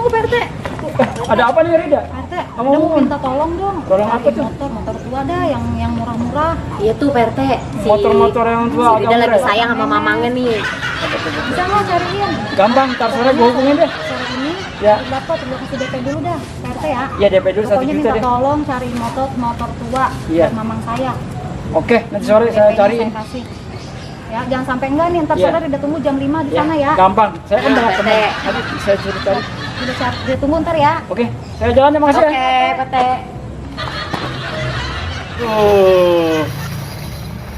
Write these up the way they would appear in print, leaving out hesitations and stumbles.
Pak RT. Ada apa nih Rida? Pak RT, Kamu mau minta tolong dong. Tolong apa tuh? Motor tua dah yang murah-murah. Iya tuh Pak RT. Motor-motor yang tua Si agak Rida lagi murah. sayang sama mamangnya nih. Bisa nggak cariin? Gampang, ntar sore gue hubungin deh. Sore ini Ya. dapat, udah kasih DP dulu dah, Pak RT ya. Ya DP dulu 1 Pokoknya juta minta deh. tolong cariin motor tua Iya. buat mamang saya. Oke, nanti sore saya DP-nya cariin. saya kasih. Ya, jangan sampai enggak nih, ntar Iya. sore udah tunggu jam 5 di sana ya. Gampang. Saya kan Ya, banyak Pak teman. RT. Nanti saya suruh cari. Udah tunggu ntar ya. Oke, saya jalan ya, makasih ya. Oke, Pak RT.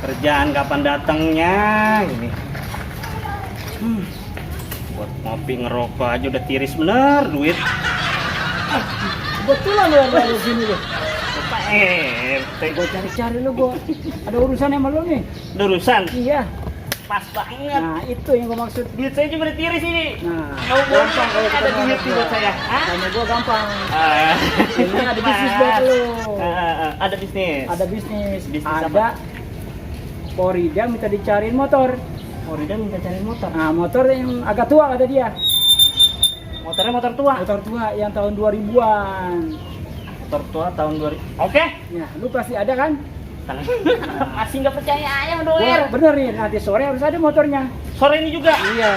Kerjaan kapan datangnya ini. Buat ngopi ngerokok aja udah tiris bener duit. Kebetulan lu ada di sini tuh. Pak RT, Gue cari-cari lu gue. Ada urusan sama lu nih. ada urusan. Iya. Pas banget. Nah, itu yang gue maksud. Duit saya juga udah tiris ini. Nah, Mau gampang kalau ada ketemu duit sama nih buat gua. saya. Hah? Sama gue gampang. Ah, Ini ada bisnis buat lu. Ada bisnis. Ada bisnis. Bisnis Ada apa? Porida minta dicariin motor. Korida minta cari motor. Nah, motor yang agak tua kata dia. Motornya motor tua. Motor tua yang tahun 2000-an. Motor tua tahun 2000. Oke. Ya, lu pasti ada kan? Masih nggak percaya ya Gua doer. benerin, nanti sore harus ada motornya. Sore ini juga. Iya.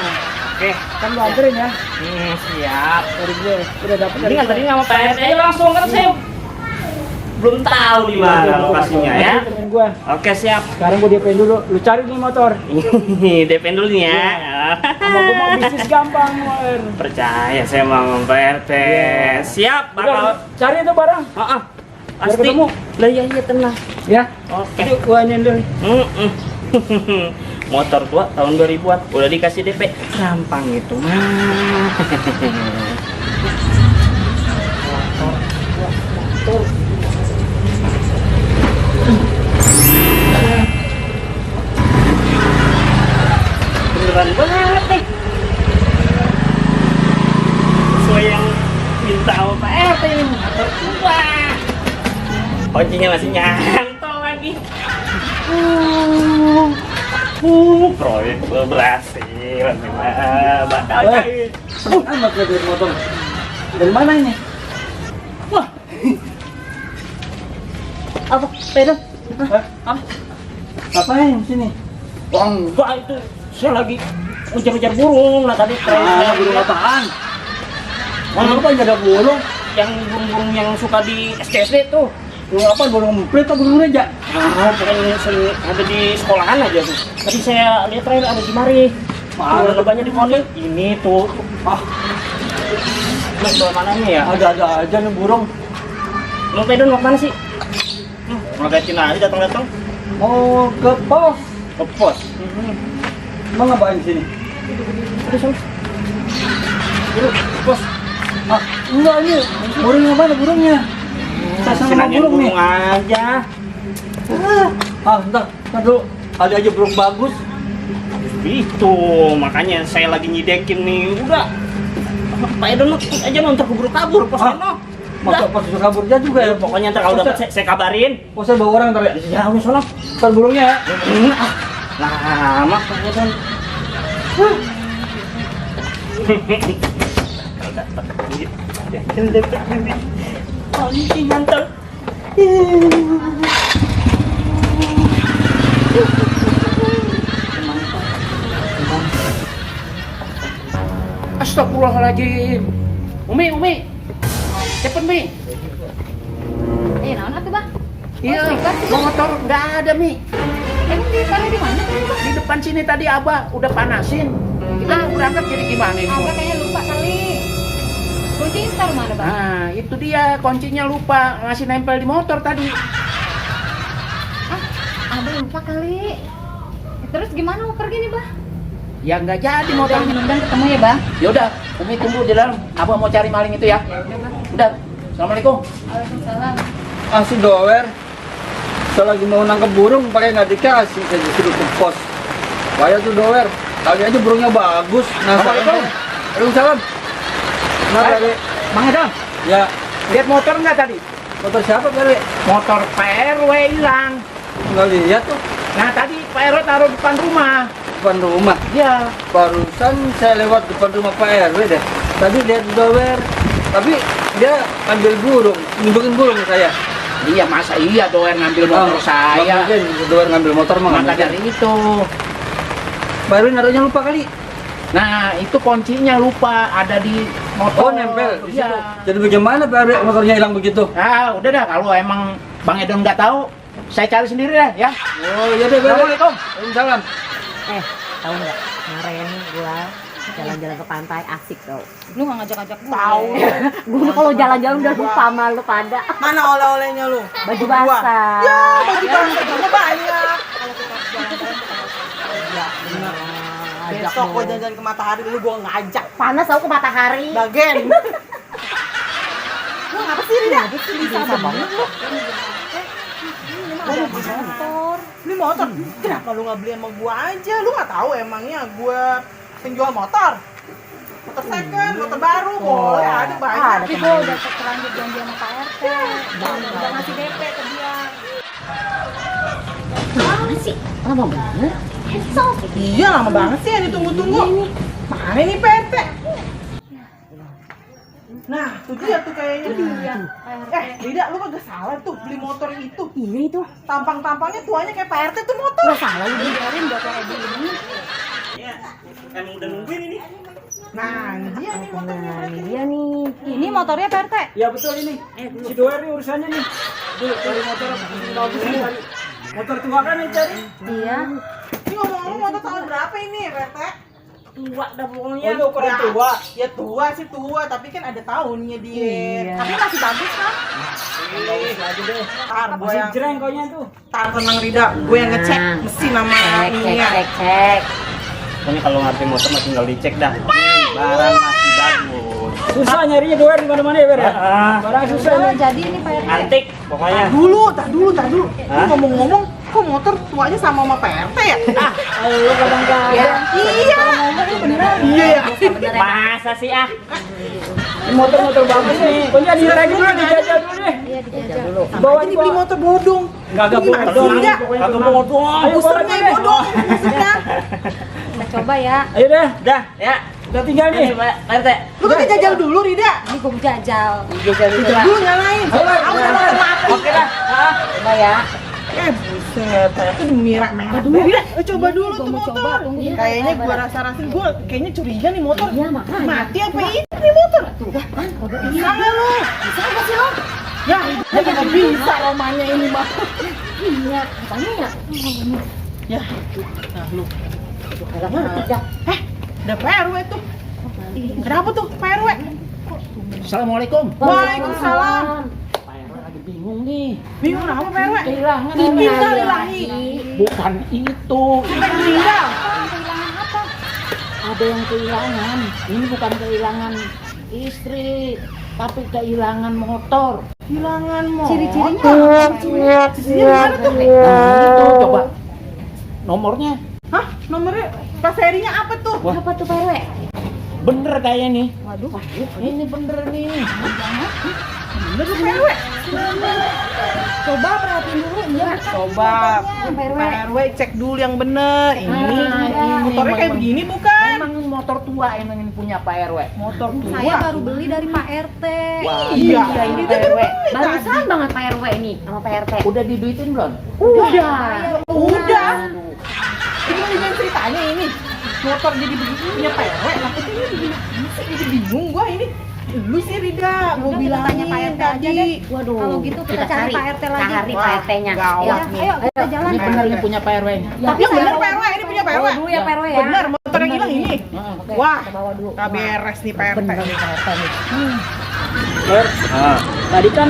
Oke. Kan lu anterin ya Siap. dari gue. Udah dapet Jadi nganterin sama Pak RT aja langsung kan saya belum tahu di mana lokasinya ya. Temen gue. Oke siap. Sekarang gue DP dulu. Lu cari nih motor. DP dulu nih ya. Sama gue mau bisnis gampang, Wer. Percaya saya sama Pak RT. Siap Udah, bakal. cari itu barang. Heeh. Biar Pasti. ketemu. Lah iya tenang. Ya. Oke. Jadi gue ini dulu. Motor tua tahun 2000-an udah dikasih DP. Gampang itu mah. Motor. Beneran banget nih. Sesuai yang minta sama Pak RT ini, motor tua. Kuncinya masih nyantol lagi. Proyek berhasil. Badai. Amat ya dari motor. Dari mana ini? Wah. Apa? Pedal? Hah? Ngapain di sini? Enggak itu. Saya lagi ngejar-ngejar burung. Nah tadi Ah, burung apaan? Kenapa nggak ada burung? yang burung-burung yang suka di SDSD tuh. Burung apa? Burung emprit atau burung reja? Pokoknya yang sering ada di sekolahan aja tuh. Tadi saya lihat terakhir ada di mari. Mana? Ada banyak di pondok. Ini tuh. Ah, Mas bawa mananya ya? ada aja nih burung. Mau pedon mau kemana sih? Mau liatin aja datang-datang. Mau ke pos. Ke pos. Mau ngapain di sini? Udah sana. Dulu, pos. Ah, enggak ini. Burung yang mana burungnya? Saya sama Senangin burung nih. burung aja. Ah, entar dulu. Ada aja burung bagus. Itu makanya saya lagi nyidekin nih. Udah. Pak Edon ikut aja nonton keburu kabur pos Ah. Eno. Masa pas suka kaburnya juga ya? Pokoknya ntar kalau dapat saya kabarin. Posnya bawa orang ntar ya? Ya udah sono. Ntar burungnya ya? Lama Pak Edon. Kalau dapat duit, dapat duit. Anjing mantap. Astagfirullahaladzim. Umi. Cepet, Mi. Naon atuh, Bang? Iya, serikat sih, motor nggak ada, Mi. Emang ditaruh di mana tadi, Bang? Di depan sini tadi Abah udah panasin. Kita mau berangkat jadi gimana ini? Abah kayaknya lupa kali. Kuncinya taruh mana, Bang? Nah, itu dia kuncinya lupa ngasih nempel di motor tadi. Abah lupa kali. Terus gimana mau pergi nih, Bang? Ya nggak jadi Motor motornya. mudah ketemu ya, Bang? Ya udah, Umi tunggu di dalam. Abah mau cari maling itu ya. Ya udah, Bang. Udah. Assalamualaikum. Waalaikumsalam. Si dower, saya lagi mau nangkep burung pakai nggak dikasih, saya disuruh ke pos. Bayar tuh dower, kali aja burungnya bagus. Nah, Assalamualaikum. Waalaikumsalam. Nah, kali, Mang Edon, ya lihat motor nggak tadi? motor siapa kali? Motor PRW hilang. Nggak lihat tuh, Nah tadi Pak RW taruh depan rumah. depan rumah. Ya. Barusan saya lewat depan rumah Pak RW deh. Tadi lihat Dower, tapi dia ambil burung, nunjukin burung ke saya. Iya, masa iya Dower ngambil motor saya? Nggak mungkin Dower ngambil motor mah. Maka dari itu. Baru naruhnya lupa kali. Nah, itu kuncinya lupa ada di motor. Oh, nempel di situ. Iya. Jadi bagaimana Pak motornya hilang begitu? Ah, udah dah kalau emang Bang Edon nggak tahu, saya cari sendiri dah ya. Oh, iya deh, Assalamualaikum. Waalaikumsalam. Tahu nggak? Kemarin gua jalan-jalan ke pantai asik tau. Lu nggak ngajak-ngajak gue? Tahu. Gua kalau jalan-jalan udah lupa sama lu pada. Mana oleh-olehnya lu? Baju basah. Ya, baju basah kamu banyak. Besok gua jalan-jalan ke Matahari dulu gua ngajak. Panas tau ke matahari. Bagen. Lu ngapa sih Rida? Bisa banget lu. Ini motor. Ini motor. Kenapa lu nggak beli sama gua aja? Lu nggak tahu emangnya gua penjual motor? Motor second, motor baru, boleh ada banyak. Tapi gue udah terlanjur janji sama Pak RT. Udah ngasih DP ke dia. Mana sih? Lama banget. Iya lama banget sih yang ditunggu-tunggu. Mana nih PT? Nah, tuh dia tuh kayaknya dia. Rida, lu kagak salah tuh beli motor itu. Iya itu. Tampang-tampangnya tuanya kayak Pak RT tuh motor. Gak salah lu Biarin buat kayak gini. Iya, emang udah nungguin ini. Nah, ini dia nih motornya. Nah, ini dia nih. Ini motornya Pak RT. Ya betul ini. Si Dower nih urusannya nih. Tuh, cari motor bagus nih. Motor tua kan nih cari. Iya. Ini ngomong-ngomong motor tahun berapa ini, PT? Tua dah pokoknya. Oh, ini ukuran tua. Ya tua sih tua, tapi kan ada tahunnya dia. Iya. Tapi masih bagus kan? Bagus lagi deh. Ntar gue Masih yang jreng koknya tuh. tar tenang Rida, gue yang ngecek mesin sama ininya. Cek. Pokoknya kalau ngerti motor mah tinggal dicek dah. Barang masih bagus. Susah nyarinya Dower di mana-mana ya, Ber ya? Ah, Barang susah Udah nih. jadi nih Pak RT. antik pokoknya. Tak dulu. Lu Hah? ngomong-ngomong, kok motor tuanya sama Pak RT ya? Ayo lu kadang-kadang. Iya. Iya ya. Masa sih ah? Ini motor-motor bagus nih. Pokoknya lagi dulu, dijajal dulu deh. Iya dijajal. Dulu. Bawa ini beli motor bodong. Enggak Gimana bodong. sih, Rida? Pokoknya Kagak tenang. bodong. Ayo Usernya boleh. bodong maksudnya. Kita coba ya. Ayo deh. Dah, ya. Udah tinggal nih. Ini Pak RT. Lu kan jajal dulu Rida. Ini gue jajal. Jajal dulu nyalain. Ayo, Tahu motor mati. Oke dah. Coba ya. Buset, itu merah-merah dulu. Coba dulu tuh Mau motor. coba tunggu. Kayaknya gua rasa-rasain gua kayaknya curiga nih motor. Iya, makanya. Mati apa ini motor? Bisa nggak lo? Bisa apa sih lo? Ya, dia nggak bisa romanya ini mah. Iya, katanya ya. Ya, nah lu. Agak mati dah. Ada PRW tuh. Kenapa tuh PRW? Assalamualaikum. Waalaikumsalam. Lagi bingung nih. Bingung apa PRW? Kehilangan Ditinggal ilahi. Bukan itu. Sampai meninggal. Ada yang kehilangan. Ini bukan kehilangan istri, tapi kehilangan motor. Hilangan motor. Ciri-cirinya Cirinya gimana tuh? Nah, itu coba nomornya. Hah? Nomornya pas serinya apa tuh? apa tuh Pak RW? Bener kayaknya nih. Waduh. Ini bener nih. Bener tuh PRW. Coba perhatiin dulu. Iya. Coba PRW. PRW cek dulu yang bener. Ini ini motornya kayak memang- begini bukan? Memang ini motor tua emang ini punya Pak RW. Motor tua. Saya baru beli dari Pak RT. Iya, ini kita PRW. Barusan banget Pak RW ini sama Pak RT. Udah diduitin belum? Udah. Udah. Ini dengan ceritanya ini motor jadi begini punya PRW. Maksudnya ini begini. Jadi bingung gua ini. Lu sih Rida, mau Udah, kita tanya bilangin Pak RT aja tadi. deh. Waduh. Kalau gitu kita cari Pak RT lagi. Cari Wah, Pak RT-nya. gawat Ya. nih. Ayo kita jalan. Ini bener ini punya Pak RW ini. Tapi yang bener PRW, ini punya PRW. Bawa dulu ya Pak RW ya. Bener, motor yang hilang ini. Oke, Wah, kita bawa dulu. gak beres nih PRT. Bener nih Pak RT nih. Ber, tadi kan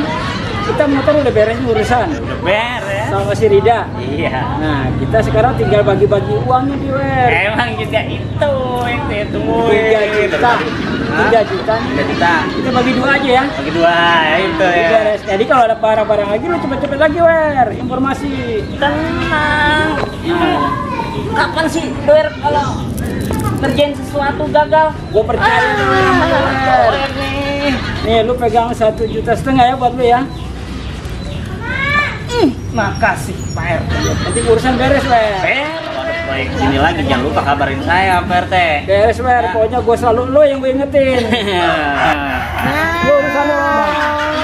kita motor udah beres urusan Udah beres. sama si Rida. Iya. Nah, kita sekarang tinggal bagi-bagi uangnya di Wer. Emang juga itu yang saya tungguin. 3 juta. 3 juta. 3 juta. Kita bagi 2 aja ya. Bagi 2 ya itu ya. Beres. Jadi kalau ada barang-barang lagi lu cepet-cepet lagi Wer. Informasi. Tenang. Nah, Kapan sih Doer kalau ngerjain sesuatu gagal? gua percaya nih, Wer, sama lu, Wer. Doer nih. Nih, lu pegang 1,5 juta ya buat lu ya. Makasih Pak RT. Nanti urusan beres, Wer. Beres. proyek sini lagi jangan lupa kabarin saya Pak RT. Beres Wer, pokoknya gue selalu lo yang gue ingetin. Lo urusan lo.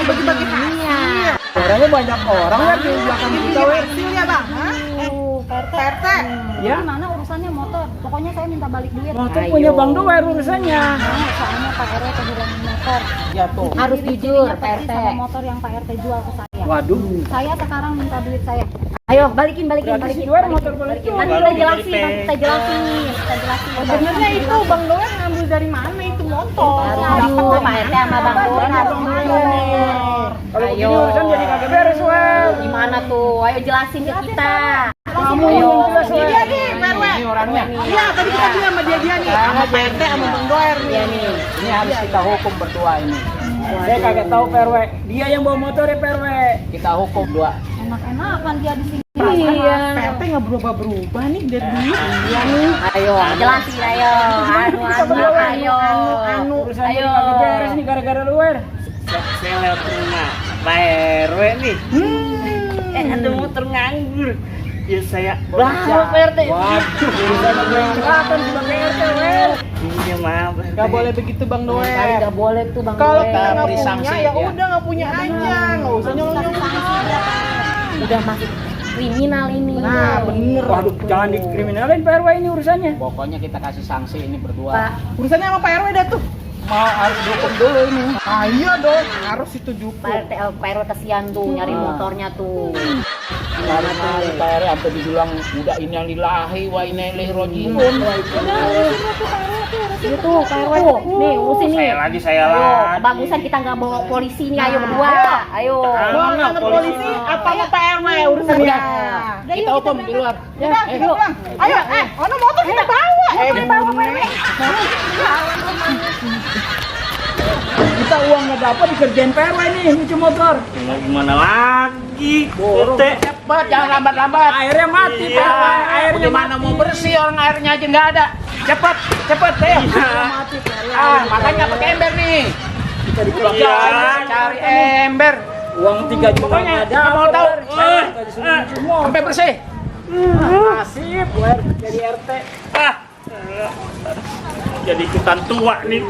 Bagi-bagi hasil. Orangnya banyak orang Wer di belakang kita Wer. Hasilnya bang, hah? PRT. Ya. Gimana urusannya motor? Pokoknya saya minta balik duit. Motor punya Bang Doer urusannya. Nah, soalnya Pak RW kehilangan motor. Ya tuh. Harus jujur, Jadinya pergi PRT. sama motor yang Pak RT jual ke saya. Waduh. Saya sekarang minta duit saya. Ayo, balikin. Berarti si Doer motor boleh jual. Nanti kita jelasin, kita jelasin. Sebenarnya itu bang Doer ngambil dari mana itu motor? Aduh, Pak RT sama Bang Doer harus jujur. Kalau Ayo. begini urusan jadi kagak beres Wer. Gimana tuh? Ayo jelasin ke kita. Kamu Ayo. yang jelas Ini Wer. dia nih, PRW. Ini orangnya. Iya, tadi kita bilang sama dia nih, sama PRT sama bang Doer nih. Iya nih. Ini harus kita hukum berdua ini. Saya kagak tahu PRW. Dia yang bawa motor ya PRW. Kita hukum dua. Enak-enakan dia di sini. Iya. PRT nggak berubah-berubah nih dari dulu. Iya nih. Ayo, jelasin ayo. Ayo. Urusan jadi kagak beres nih gara-gara lu Wer. Saya lewat rumah Pak RW nih. Ada motor nganggur. Ya saya bawa Pak RT. Waduh, urusan gue yang kelihatan sebagai RT Wer. Iya maaf. Gak boleh begitu bang Tadi Doer. nggak boleh tuh Bang Kalau Doer. kita nggak beri punya, sanksi, ya ya. udah nggak punya aja, nggak usah nyolong-nyolong. Udah masuk kriminal ini. Nah bener. Waduh, jangan dikriminalin PRW ini urusannya. Pokoknya kita kasih sanksi ini Pak, berdua. Urusannya sama Pak RW dah tuh. Mau harus dihukum dulu ini. Ah iya dong, harus itu Pak juga. RT, Pak RW kesian tuh nyari motornya tuh. Kemarin Pak RW sampai dibilang udah innalillahi wa inna ilaihi raji'un. Itu Pak RW tuh. Nih, urusin nih. Saya Ayo, lagi. bagusan kita nggak bawa polisi nih, ayo berdua. Ayo. Mau kantor polisi apa sama Pak RW urusannya? Udah. Kita hukum di luar. Udah, kita pulang. Ayo, ono motor kita bawa. Bawa Pak RW. Kita uang nggak dapat dikerjain PRW nih nyuci motor. Mau gimana lagi? RT. Cepat, jangan lambat-lambat. Airnya mati Iya. PRW. Airnya Gimana mau bersih orang airnya aja nggak ada. Cepat, cepat, ayo. mati PRW. Makanya pakai ember nih. Kita Iya. dikerjain. Cari ember. Uang 3 juta Pokoknya, nggak ada. nggak mau tahu. Semua Sampai bersih. nasib Wer jadi RT. Jadi ikutan tua nih.